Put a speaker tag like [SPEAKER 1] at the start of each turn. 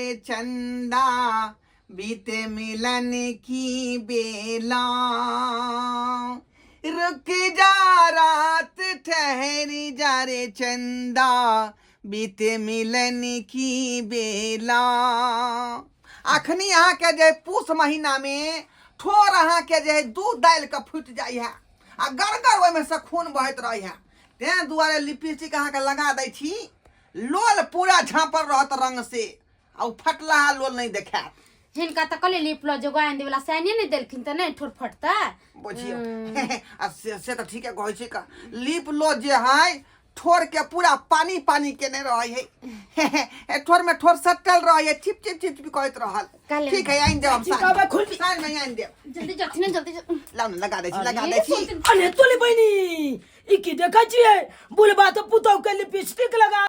[SPEAKER 1] रे चंदा, बीते मिलन की बेला। रुक जा रात ठहर जा रे चंदा, बीते मिलन की बेला। अखनी अहाँके जे पूस महीनामे ठोर अहाँके जे है दूध दालि के फूटि जाइ है आ गड़गड़ ओहिमे से खून बहैत रहै है, तें दुआरे लिपस्टिक अहाँके लगा दै छी, लोल पूरा झाँपल रहत रंग से आ ओ फटलाहा लोल नहि देखायत।
[SPEAKER 2] हिनका तऽ कहलियै लिप लऽ जो आनि देवला, से आनिए नहि देलखिन तऽ नहि ठोर फटतै।
[SPEAKER 1] बुझियौ आ से तऽ ठीके कहै छी का, लिप लो जे है ठोर के पूरा पानी पानी केने रहै है, ठोर में ठोर सटल रहै है, चिप चिप चिप चिप कहैत रहल।
[SPEAKER 2] कहले।
[SPEAKER 1] ठीक है, आनि देब हम।
[SPEAKER 3] ठीक है, खुल।
[SPEAKER 1] साँझ में आनि देब।
[SPEAKER 2] जल्दी जथिन ने, जल्दी
[SPEAKER 1] लाउ ने, लगा दै छी, लगा
[SPEAKER 2] अरे,
[SPEAKER 1] दै छी।
[SPEAKER 3] अरे तोली बहिनी, ई की देखै छियै? बुढ़बा तऽ पुतहु के लिपस्टिक लगा